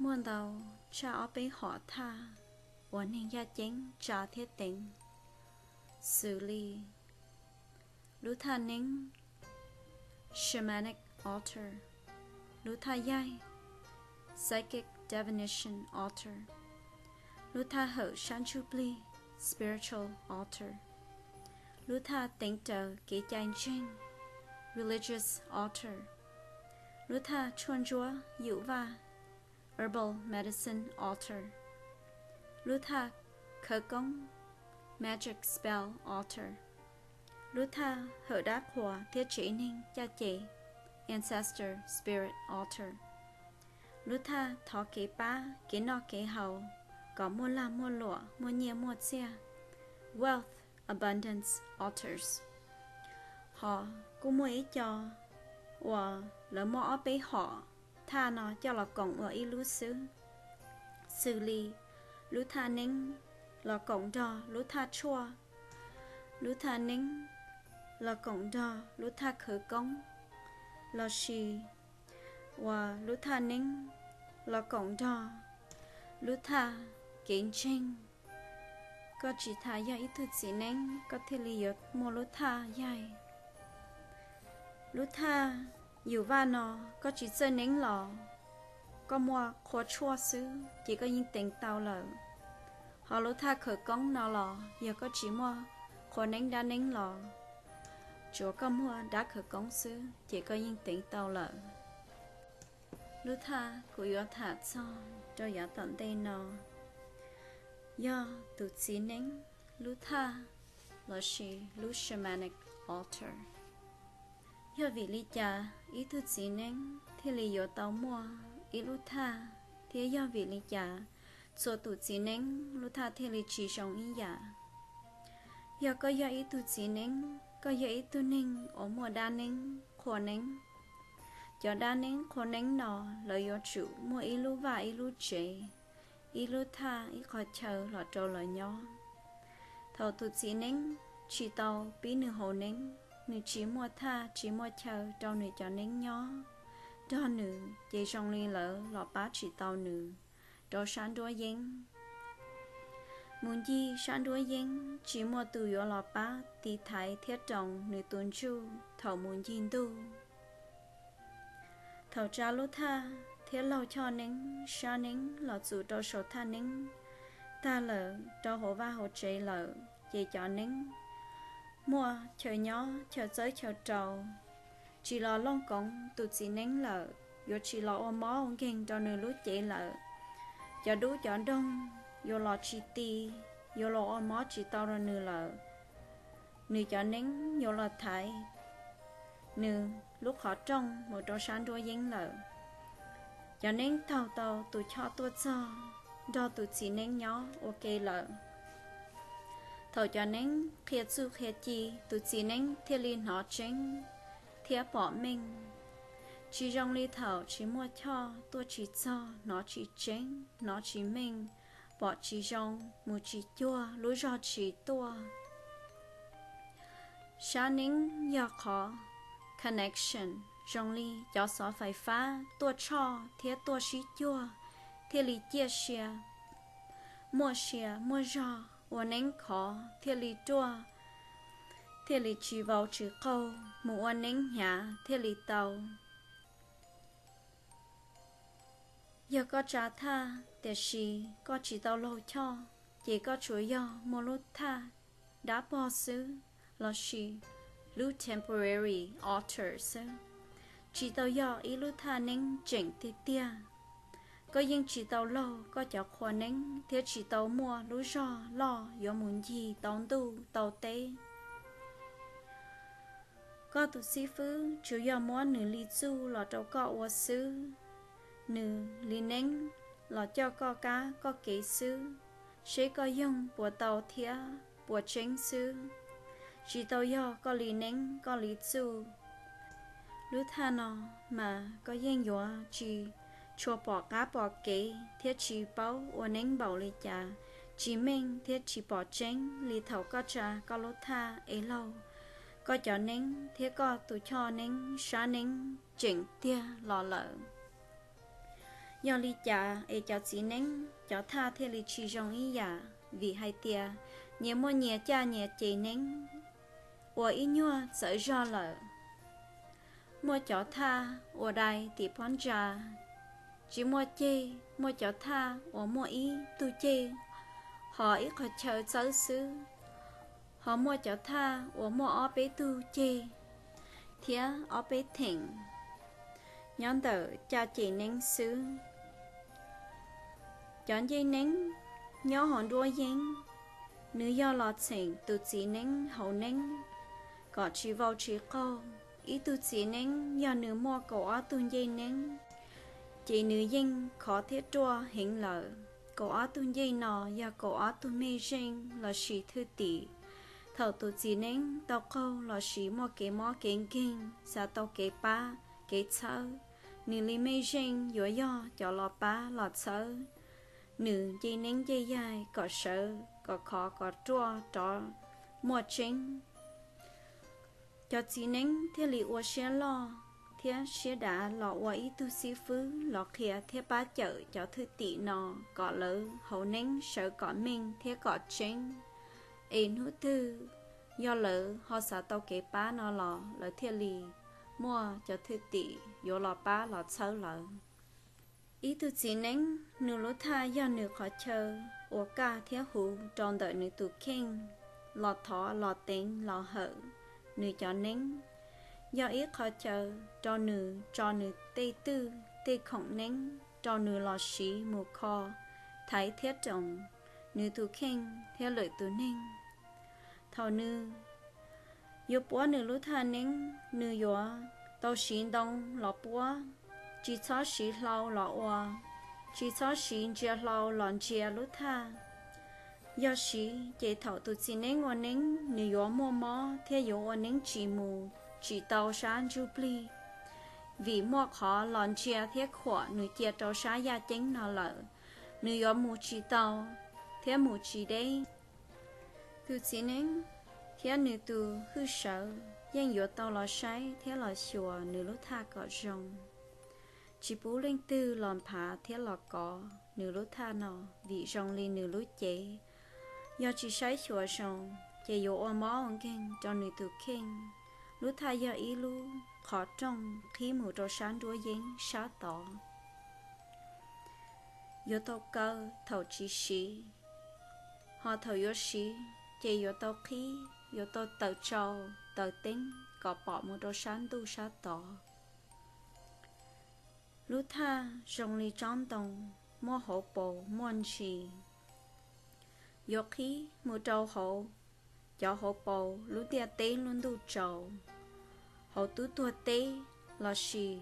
Muaj ntau tshaj ob peb hom thaj uas neeg yaj ceeb tsa thiab teev, xws li lub thaj neeb shamanic altar, lub thaj yaig psychic divination altar, lub thaj hawm sab ntsuj plig spiritual altar, lub thaj teev raws kev cai ntseeg religious altar, lub thaj tshuaj ntsuab yum vaj herbal medicine altar, lub thaj khawv koob magic spell altar, lub thaj hawm dab qhuas thiab tsev neeg caj ces ancestor spirit altar, lub thaj thov kev pab kev noj kev haus kom muaj lag muaj luam muaj nyiaj muaj txiag wealth abundance altars. Hos kuj muaj ib co uas lawv muab ob peb hom thaj no coj los koom ua ib lub xwb, xws li lub thaj neeb los koom nrog lub thaj tshuaj, lub thaj neeb los koom nrog lub thaj khawv koob, lossis uas lub thaj neeb los koom nrog lub thaj kev ntseeg. Koj tsis tas yog ib tug txiv neeb koj thiaj li yuav muaj lub thaj yaig. Lub thaj yum vaj no koj tsis txawj neeb los koj muaj qhua tshuaj xwb ces koj yeej teev tau lawm. Hos lub thaj khawv koob no los yog koj tsis muaj qhua neeb dab neeb los tsuav koj muaj dab khawv koob xwb ces koj yeej teev tau lawm. Lub thaj kuv yuav tham txog rau yav tom ntej no yog tus txiv neeb lub thaj lossis lub shamanic altar. Yog vim li cas ib tug txiv neeb thiaj li yuav tau muaj ib lub thaj thiab yog vim li cas txhua tus txiv neeb lub thaj thiaj li tsis zoo ib yam? Yog koj yog ib tug txiv neeb, koj yog ib tug neeg uas muaj dab neeb qhua neeb, cov dab neeb qhua neeb no lawv yuav tsum muaj ib lub vaj ib lub tsev, ib lub thaj ib qhov chaw los rau lawv nyob. Thaum tus txiv neeb tsis tau pib nws hauv neeb, nws tsis muaj thaj tsis muaj chaw rau nws cov neeb nyob, nrog nws ces zoo li lawv los pab tsis tau nws rau sab nruab yeeb. Mus ncig sab nruab yeeb tsis muaj tus yuav los pab tiv thaiv thiab roos nws tus ntsuj thaum mus ncig ntuj. Thaum tsa lub thaj thiab laug choj neeb sab neeb los txus rau saum thaj neeb tag lawm rau hauv vaj hauv tsev lawm ces cov neeb muaj chaw nyob chaw txawb chaw rau, tsis los looj koov tus txiv neeb lawm, yuav tsis los ua mob ua nkeeg rau nws lub cev lawm. Cov dub cov doog yuav los tsis ti, yuav los ua mob tsis tau rau nws lawm. Nws cov neeb yuav los thaiv nws lub qhov rooj mus rau sab nruab yeeb lawm. Cov neeb taug tau tus choj tuaj txog nrog tus txiv neeb nyob ua ke lawm. Thaum cov neeb qhia txuj qhia ci, tus txiv neeb thiaj li hnov tseeb thiab pom meej. Tsis zoo li thaum tsis muaj choj tuaj tsis txog, hnov tsis tseeb, hnov tsis meej, pom tsis zoo, mus tsis cuag, lub zog tsis tuaj. Sab neeb yog qhov connection zoo li cov xov fais fab tuaj tshoj thiab tuaj sib cuag thiaj li ciaj sia, muaj sia muaj zog, ua neeb khov thiaj li ruaj, thiaj li tsis vau tsis qaug, mus ua neeb hnyav thiaj li tau. Yog koj tsa thaj tiam sis koj tsis tau laug choj, ces koj tsuas yog muaj lub thaj dab pog xwb, lossis lub temporary altar xwb, tsis tau yog ib lub thaj neeb tseem tiag tiag. Koj yeej tsis tau laug koj cov qhua neeb thiab tsis tau muaj lub zog loj yuav mus ncig tau ntuj tau teb. Koj tus xib fwb tsuas yog muab nws li txuj los rau koj ua xwb, nws li neeb los coj koj kab koj kev xwb, seb koj yoog puas tau thiab puas tseeb xwb, tsis tau yog koj li neeb koj li txuj. Lub thaj no mas koj yeej yuav tsis tshua pom qab pom kev thiab tsis paub ua neeb npaum li cas, tsis meej thiab tsis pom tseeb li thaum koj tsa koj lub thaj es laug koj cov neeb thiab koj tus choj neeb sab neeb tseem tiag los lawm. Yog li cas es cov txiv neeb cov thaj thiaj li tsis zoo ib yam? Vim hais tias nyias muaj nyias caj nyias ces neeb, ua ib nyuag txawv zog lawm. Muaj cov thaj ua dai tim phab ntsa, tsis muaj ceg, muaj cov thaj uas muaj ib tug ceg, ho ib qhov chaw txawb xwb, ho muaj cov thaj uas muaj ob peb tug ceg thiab ob peb theem nyob ntawm caj ces neeb xwb. Cov ncej neeb nyob hauv nruab yeeb, nws yog los txheem tus txiv neeb hauv neeb kom tsis vau tsis qaug. Ib tug txiv neeb yog nws muaj kaum ob tug ncej neeb, ces nws yeej khov thiab ruaj heev lawm. Kaum ob tug ncej no yog kaum ob tug mej zeej lossis thwj tim. Thaum tus txiv neeb tau qaug lossis muaj kev mob kev nkeeg, xav tau kev pab kev txhawb, nws li mej zeej yuav yog cov los pab los txhawb nws ncej neeb ncej yaig kom sawv kom khov kom ruaj rov muaj tseeb. Cov txiv neeb thiaj li ua siab loj thiab siab dav los ua ib tug xib fwb los qhia thiab pab cawm cov thwj tim no kom lawv hauv neeb sawv kom meej thiab kom tseeb. Es hnub twg yog lawv ho xav tau kev pab no los lawv thiaj li muaj cov thwj tim yuav los pab los txhawb lawv. Ib tug txiv neeb, nws lub thaj yog nws qhov chaw uas kaj thiab huv rau ntawm nws tus kheej los thov los teev los hawm nws cov neeb. Yog ib qhov chaw rau nws tso nws tej twj tej khoom neeb rau nws los siv mus kho, thaiv thiab roos nws tus kheej thiab lwm tus neeg. Thaum nws yuav puab nws lub thaj neeb, nws yuav tau siv ntoo los puab, tsis txhob siv hlau los ua, tsis txhob siv ntsia hlau los ntsia lub thaj. Yog siv ces thaum tus txiv neeb ua neeb nws yuav muaj mob thiab yuav ua neeb tsis mus, tsis tau sab ntsuj plig, vim muaj qhov los ntsia thiab khuam nws cia rau sab yaj ceeb no lawm, nws yuav mus tsis tau thiab mus tsis deb. Tus txiv neeb thiab nws tus hwj sawv yeej yuav tau los saib thiab los xyuas nws lub thaj kom zoo, tsis pub leej twg los nphav thiab los kov nws lub thaj no, vim zoo li nws lub cev yog tsis saib xyuas zoo ces yuav ua mob ua nkeeg rau nws tus kheej. Lub thaj yog ib lub qhov rooj qhib mus rau sab nruab yeeb sab tod. Yuav tau kaw thaum tsis siv, ho thaum yuav siv ces yuav tau qhib, yuav tau taws tsau, taws teeb kom pom mus rau sab ntuj sab tod. Lub thaj zoo li tsob ntoo, muaj hauv paus muaj ntsis. Yuav qhib mus rau hauv, cov hauv paus lub ntiaj teb lub ntuj tsaus, hauv tub tuag teb lossis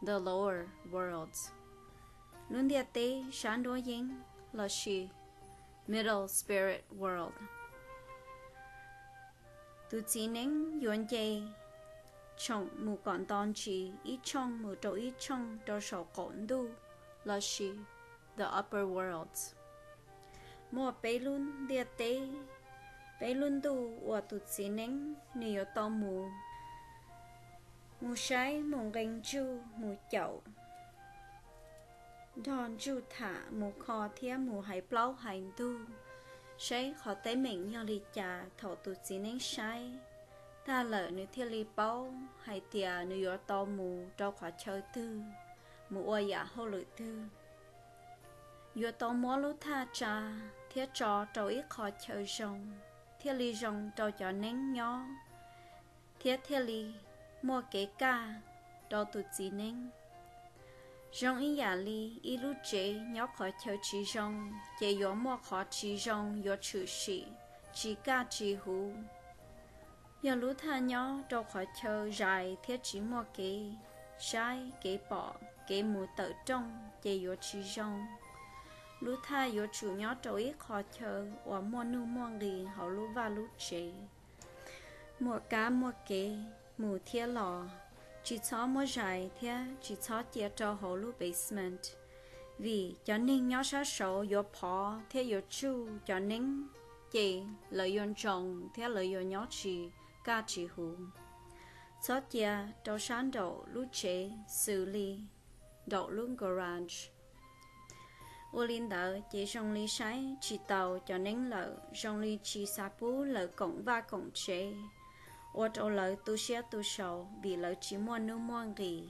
the lower worlds, lub ntiaj teb sab nruab yeeb lossis middle spirit world. Tus txiv neeb yuav nce tshoom mus kom nto ntsis ib tshooj mus rau ib tshooj rau saum qaum ntuj lossis the upper worlds. Muaj peb lub ntiaj teb, peb lub ntuj uas tus txiv neeb nws yuav tau mus, mus saib, mus nqee ntsuj, mus caum, nrog ntsuj tham, mus kho thiab mus hais plaub hais ntug, saib qhov teeb meem yog li cas. Thaum tus txiv neeb saib tag lawm nws thiaj li paub hais tias nws yuav tau mus rau qhov chaw twg, mus ua yam hauj lwm twg. Yuav tau muab lub thaj tsa thiab tso rau ib qho chaw zoo, thiaj li zoo rau cov neeb nyob, thiab thiaj li muaj kev kaj rau tus txiv neeb. Zoo ib yam li ib lub tsev nyob qhov chaw tsis zoo, ces yuav muaj qhov tsis zoo yuav tshwm sim, tsis kaj tsis huv. Yog lub thaj nyob rau qhov chaw zais thiab tsis muaj kev saib kev pom, kev mus tawm rooj ces yuav tsis zoo. Lub thaj yuav tsum nyob rau ib qho chaw uas muaj nuj muaj nqis hauv lub vaj lub tsev, muaj kab muaj kev mus thiab los, tsis txhob muab zais thiab tsis txhob cia rau hauv lub basement, vim cov neeg nyob sab saud yuav phov thiab yuav tsuj cov neeb, ces lawv yuav ntsoos thiab lawv yuav nyob tsis kaj tsis huv. Txhob cia rau sab nraum lub tsev xws li nraum lub garage. Ua li ntawd ces zoo li saib tsis taus cov neeb lawm, zoo li tsis xav pub lawv koom vaj koom tsev, ua rau lawv tu siab tu sau vim lawv tsis muaj nuj muaj nqis.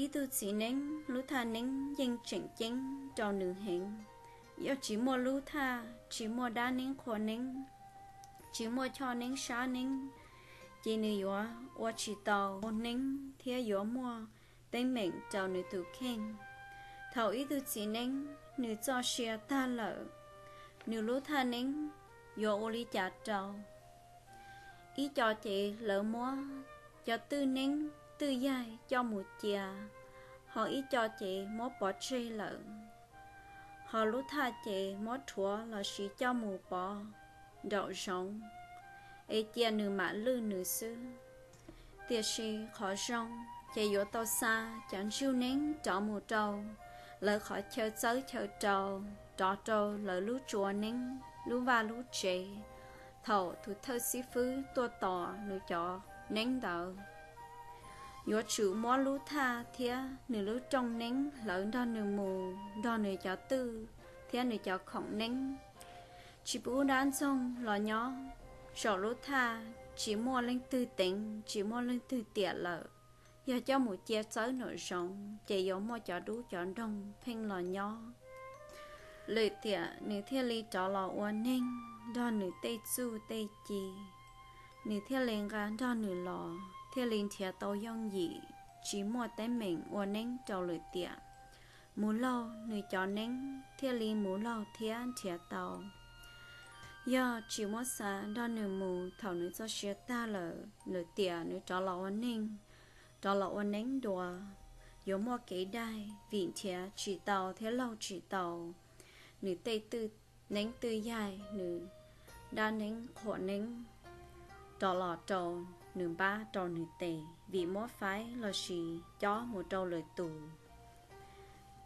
Ib tug txiv neeb lub thaj neeb yeej tseem ceeb rau nws heev. Yog tsis muaj lub thaj, tsis muaj dab neeb qhua neeb, tsis muaj choj neeb sab neeb, ces nws yuav ua tsis tau neeb thiab yuav muaj teeb meem rau nws tus kheej. Thaum ib tug txiv neeb nws txoj sia tag lawm, nws lub thaj neeb yuav ua li cas rau? Ib co ces lawv muab cov twj neeb twj yaig coj mus cia, ho ib co ces muab pov tseg lawm, ho lub thaj ces muab rhuav lossis coj mus pov nraum zoov es cia nws mam lwj nws xwb. Tiam sis qhov zoo ces yuav tau xa cov ntsug neeb rov mus rau lawv qhov chaw txawb chaw rau, rov rau lawv lub tsua neeb, lub vaj lub tsev, thaum tus thawj xib fwb tuaj tos nws cov neeb ntawd. Yuav tsum muab lub thaj thiab nws lub rooj neeb hlawv nrog nws mus, nrog nws cov twj thiab nws cov khoom neeb. Tsis pub dab ntxoog los nyob saum lub thaj, tsis muaj leej twg teev, tsis muaj leej twg tiam lawm. Yog coj mus cia txawb nraum zoov ces yuav muaj cov dub cov nroog pheej los nyob. Lwm tiam nws thiaj li rov los ua neeg nrog nws tej txuj tej ci. Nws thiaj li nqa nrog nws los, thiaj li nrhiav tau yooj yim, tsis muaj teeb meem ua neeb rau lwm tiam. Mus laug nws cov neeb thiaj li mus laug thiab nrhiav tau. Yog tsis muab xa nrog nws mus thaum nws txoj sia tag lawm, lwm tiam nws rov los ua neeg, rov los ua neeb dua, yuav muaj kev daig vim nrhiav tsis tau thiab laug tsis tau nws tej twj neeb twj yaig, nws dab neeb qhuam neeb rov los rau nws npab rau nws tes vim muab faib lossis cob mus rau lwm tus.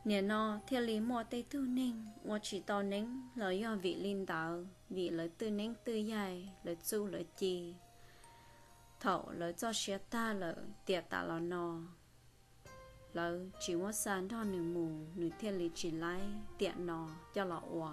Nim no thiaj li muaj tej tug neeg ua tsis tau neeb los yog vim li ntawd, vim lawv twj neeb twj yaig, lawv txuj lawv ci. Thaum lawv txoj sia tag lawm tiam tas los no, lawv tsis muab xa nrog nws mus, nws thiaj li tsis laib tiam no coj los ua.